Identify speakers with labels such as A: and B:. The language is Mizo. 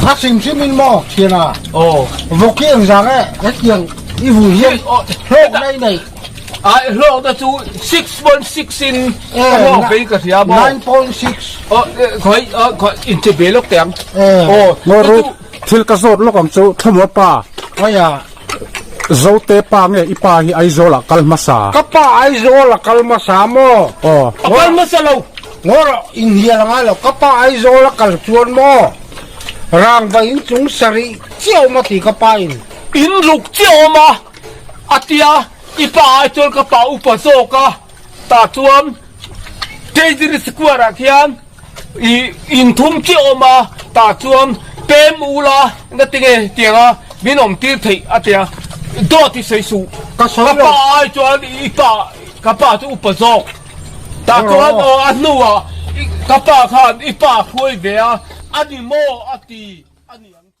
A: A hrim hrim in maw thiana?
B: Aw.
A: Vawk hi engzah nge hetiang i vui hian hlawkna i neih?
B: Ai hlawkna chu 6.6 in ka hlawk ve in ka hria maw?
A: 9.6.
B: Aw khawi khawi inche ve lawk teh ang.
A: Aw.
C: Ngaw ru thil ka zawt lawk ang chu thlamuan pa.
A: Aia.
C: Zote pa nge i pa hi Aizawl ah kal hmasa?
A: Ka pa Aizawl a kal hmasa maw?
C: Aw.
B: A kal hmasa lo.
A: Ngaw rawh inhial a ngai lo. Ka pa Aizawl a kal chuan maw rangva in chung sarih chiah awm a ti ka pa in.
B: In ruk chiah awm a a tia i pa ai chuan ka pa upa zawk a tah chuan Treasury Square ah khian I inthum chiah awm a, tah chuan pem ula na tinge tianga min awm tir theih a tia, dawt i sawi suh,
A: Ka sawi
B: ka pa ai chuan i pa ka pa chu upa zawk, tah chuan aw a hnuah ka pa khan i pa hruai ve a, a ni maw a ti a ni ang chu.